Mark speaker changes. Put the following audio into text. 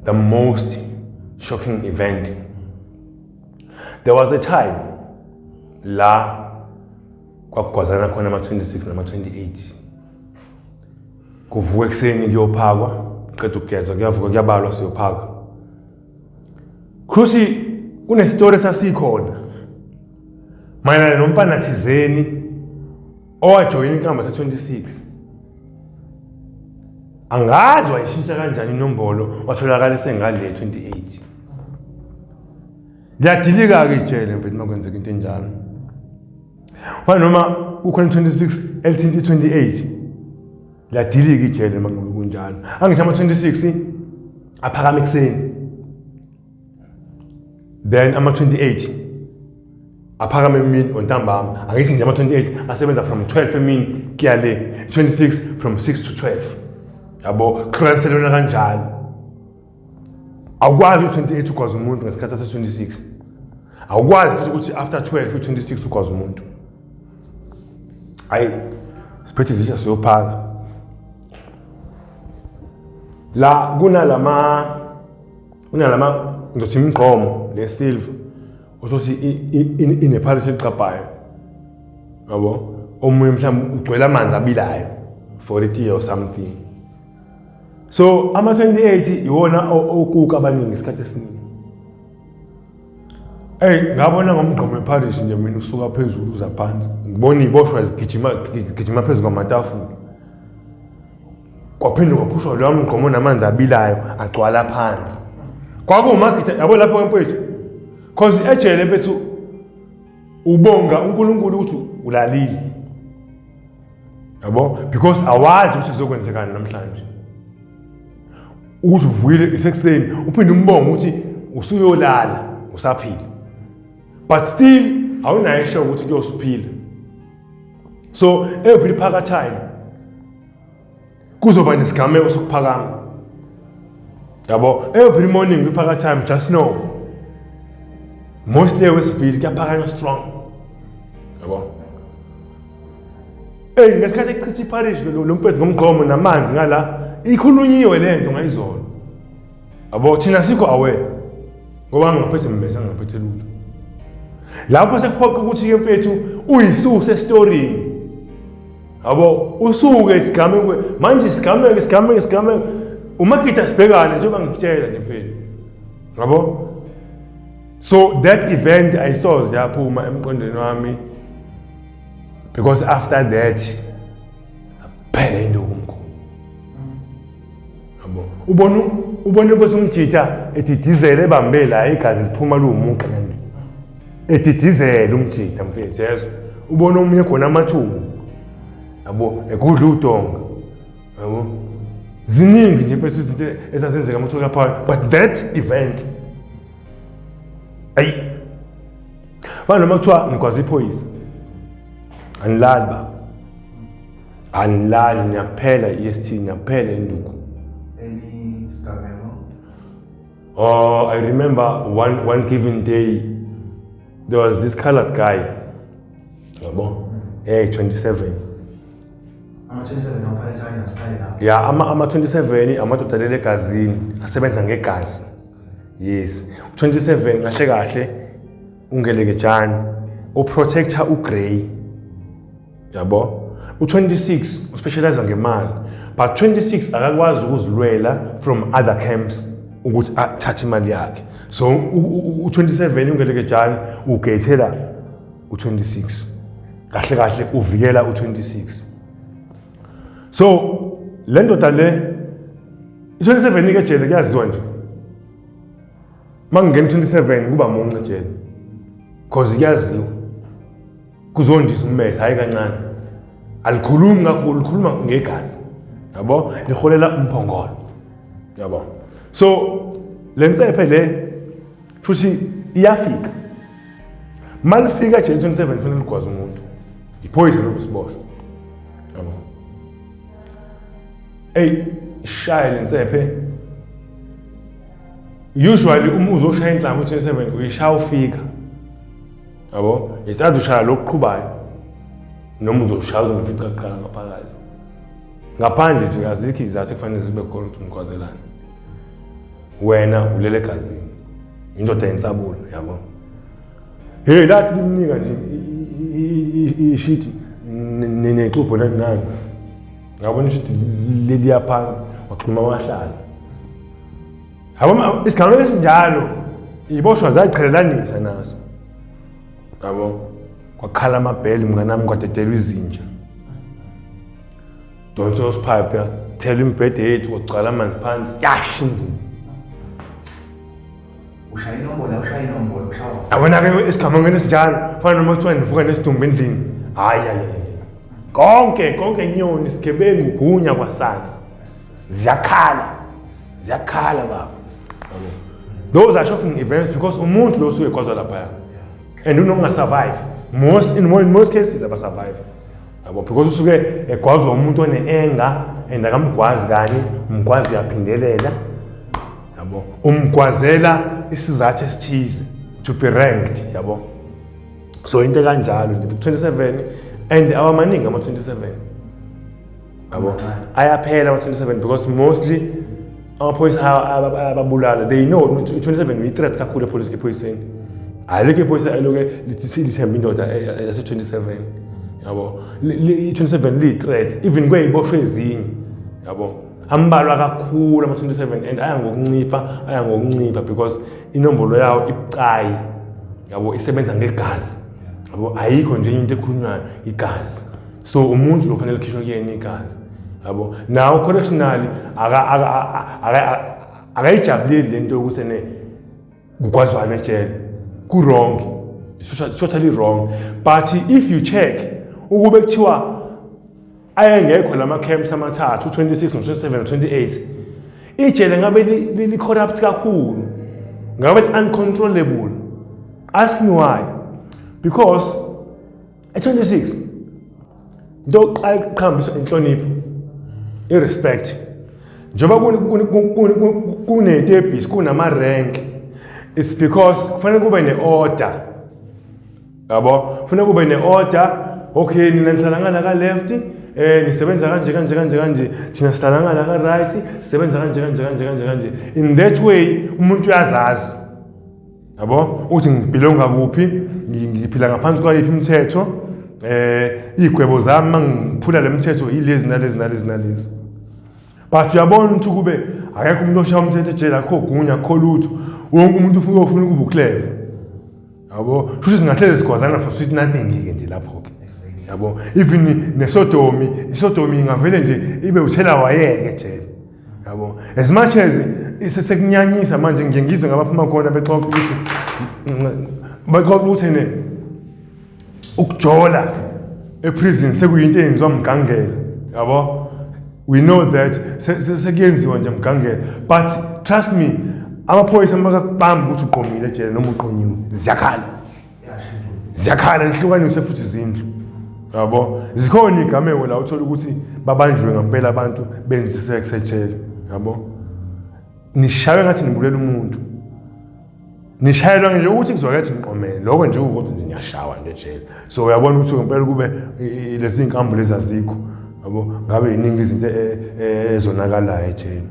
Speaker 1: The most shocking event, there was a time la kwakugwazana khona ama-26 nama-28. Kuvuka ekuseni kuyophakwa, qeda ukugeza, kuyavuka, kuyabalwa, siyophaka. Khushi kunestori esasikhona mayelana nomfana thizeni owajoyina inkambo yase-26. Angazi wayishintsha kanjani inombolo, watholakala esengale 28. Liyadilika-ke ijele, mfethu, uma kwenzeka into enjalo. Fana noma kukhona 26 elithinta i-28, liyadilika ijele uma ngabe kunjalo. Angithi ama-26 aphakama ekuseni, then ama-28 aphakama emini or ntambama. Angithi nje ama-28 asebenza from 12 emini kuya le, 26 from 6 to 12, yabo, kuhlukaniselwana kanjalo. Awukwazi u-28 ugwaza umuntu ngesikhathi sase-26. Awukwazi futhi ukuthi after 12 u-26 ugwaza umuntu. Hayi, siphethe izitsha, siyophaka. La kunalama, ngizothi imigqomo le silver, uthothi inephalishi elicabhayo, yabo. Omunye mhlawumbe ugcwele amanzi abilayo for itiye or something. So ama-28 iwona okuka abaningi isikhathi esiningi. Eyi, ngabona ngomgqomo eParish nje mina usuka phezulu uza phansi, ngibona iy'boshwa zigijima, zigijima phezu kwamatafula. Kwaphinde kwaphushwa loya mgqomo namanzi abilayo, agcwala phansi. Kwakuwumagida, yabo, lapho mfethu, cause ejele, mfethu, ubonga uNkulunkulu ukuthi ulalile, yabo, because awazi ukuthi kuzokwenzekani namhlanje. Ukuthi uvukile isekuseni, uphinde umbonge ukuthi usuyolala usaphila, but still awunayo isure ukuthi kuyosuphila. So every phaka time kuzoba nesigameko sokuphakama, yabo. Every morning kwiphaka time, just know, mostly eWestville kuyaphakanywa strong, yabo. Eyi, ngesikhathi echitha iParish lo mfethu ngomgqomo namanzi ngala, ikhulunyiwe le nto ngayizolo, yabo. Thina sikho aware ngoba ngingaphethe mbese, ngingaphethe lutho. Lapho sekuphoqa ukuthi-ke, mfethu, uyisuse esitorini, yabo, usuke isigameko manje, isigameko, isigameko, isigameko, umakita sibhekane njengoba ngikutshela nje, mfethu, yabo. So that event ayisoze yaphuma emqondweni wami, because after that saphela into kumkhulu, yabo. Ubona inkosi umjitha edidizele, ebambe la, igazi liphuma liwumugqa kanje, edidizele umjitha, mfethu, yezwa. Ubona omunye khona amathumbu, yabo, ekudla udonga, yabo. Ziningi nje, mfethu, izinto ezazenzeka amathuka phakathi, but that event, ayi, fana noma kuthiwa ngigwaza iphoyisa, anilali baba, anilali, niyaphela i-EST, niyaphela induku.
Speaker 2: Any sigameko?
Speaker 1: Oh, I remember one given day there was this colored guy. Yabo? Hey, 27.
Speaker 2: Ama-27 awuphathethane, asiqale lapho.
Speaker 1: Yeah, ama 27 amadoda lele egazini, asebenza ngegazi. Yes. 27 kahle kahle ungelekejani uprotector ugrey. Yabo? U26 uspecialize ngemali. But 26 akakwazi ukuzilwela from other camps ukuthi athathe imali yakhe. So u27 ungelekejani ugethela u26. Kahle kahle uvikela u26. So le ndoda le i-27 ke ejele kuyaziwa nje. Mangingena 27 kuba muncu ejele. Cause kuyaziwa. Kuzondisa ummese hayi kancane. Alikhulumi kakhulu, likhuluma ngegazi. Yabo? Liholela umphongolo. Yabo? So le nsephe le futhi iyafika. Malifika ejele 27 kufanele ligwaze umuntu. Iphoyisa noma isiboshwa. Yabo? Ey, ishaye le nsephe. Usually uma uzoshaya inhlamvu 27 uyishaya ufika. Yabo? It's ushaya lokuqhubayo noma uzoshaya uzomfica kuqala ngaphakathi. Ngaphandle nje azikho izathu ekufanele zibe khona ukuthi umgwazelane. Wena ulele egazini, indoda yensabula, yabo. Hey, lathi limnika nje ishiti nexubho nani nani, ngabona ishiti leliya phansi, waxhuma wahlala. Yabo, isigameko esinjalo iboshwa zayiqhelelanisa naso, yabo. Kwakhala amabheli, mnganami, kwadedelwa izinja, donsa osiphayiphi, yathela imibhede yethu, kwagcwala amanzi phansi, yasha indlu.
Speaker 2: Ushaya inombolo, ushaya inombolo, ushawa.
Speaker 1: Yabona-ke, esigamekweni esinjalo fana noma kuthiwa nivuka nesidumbu endlini, hhayi hayi hayi, konke konke, inyoni, isigebengu, gunya kwasana, ziyakhala, ziyakhala baba. Yabo, those are shocking events because umuntu lo usuke egwazwa laphaya and unokungasurvive. Most in, in most cases abasurvive, yabo, because usuke egwazwa umuntu one-anger and akamgwazi kanye, umgwazi uyaphindelela, yabo, umgwazela isizathu esithize to be ranked, yabo. So into ekanjalo nje 27 and awamaningi ama-27, yabo, ayaphela ama-27 because mostly amaphoyisa ayababulala. They know ukuthi i-27 uyi-threat kakhulu ephoyiseni. Alikho iphoyisa eloke lithi lithemba indoda yase-27, yabo. I-27 liyi-threat even kweyiboshwe ezinye, yabo. Ambalwa kakhulu ama-27 and aya ngokuncipha, aya ngokuncipha because inombolo yawo ibucayi, yabo, isebenza ngegazi, yabo. Ayikho nje into ekhulunywayo, igazi. So umuntu lo kufanele likhishwe kuyena igazi, yabo. Nawo correctionally akayijabuleli lento yokuthi ene kugwazwana ejele. Ku-wrong. It's totally wrong. But if you check, ukube kuthiwa ayengekho lama camps amathathu, u-26 no-27 no-28, ijele ngabe li-corrupt kakhulu, ngabe li-uncontrollable. Ask me why. Because e-26 into yokuqala iqhambiswa inhlonipho, i-respect. Njengoba kuney'tebhisi, kunama-rank, it's because kufanele kube ne-order, yabo, kufanele kube ne-order. Okay, nina nihlala ngala ka-left, nisebenza kanje kanje kanje kanje, thina sihlala ngala ka-right, sisebenza kanje kanje kanje kanje kanje. In that way umuntu uyazazi, yabo, ukuthi ngibelonga kuphi, ngiphila ngaphansi kwayiphi imithetho, iy'gwebo zami mangiphula le mithetho yilezi nalezi nalezi nalezi. But uyabona ukuthi kube akekho umuntu oshaya umthetho ejele, akukho gunya, akukho lutho, wonke umuntu ufuna ukuba uclever, yabo. Kusho singahlele sigwazana for sweet nothing-ke nje lapho-ke, yabo. Even nesodomi, isodomi ingavele nje ibe uthela wayeke ejele, yabo. As much as sekunyanyisa manje, ngiye ngizwe ngabaphuma khona bexoxa ukuthi ne ukujola eprison sekuyinto eyenziwa mgangela, yabo. We know that sekuyenziwa nje mgangela, but trust me, amaphoyisa makakubamba ukuthi uqomile ejele noma uqonyiwe, ziyakhala, ziyakhala, lihlukaniswe futhi izindlu, yabo. Zikhona iy'gameko la uthola ukuthi babanjiwe ngampela abantu benza isex ejele, yabo. Nishaywe ngathi nibulela umuntu, nishayelwa nje ukuthi kuzwakele ukuthi niqomene, lokho nje kukodwa nje niyashawa nje ejele. So uyabona ukuthi ngempela kube lezi iy'nkambu lezi azikho, yabo, ngabe yiningi izinto ezonakalayo ejele.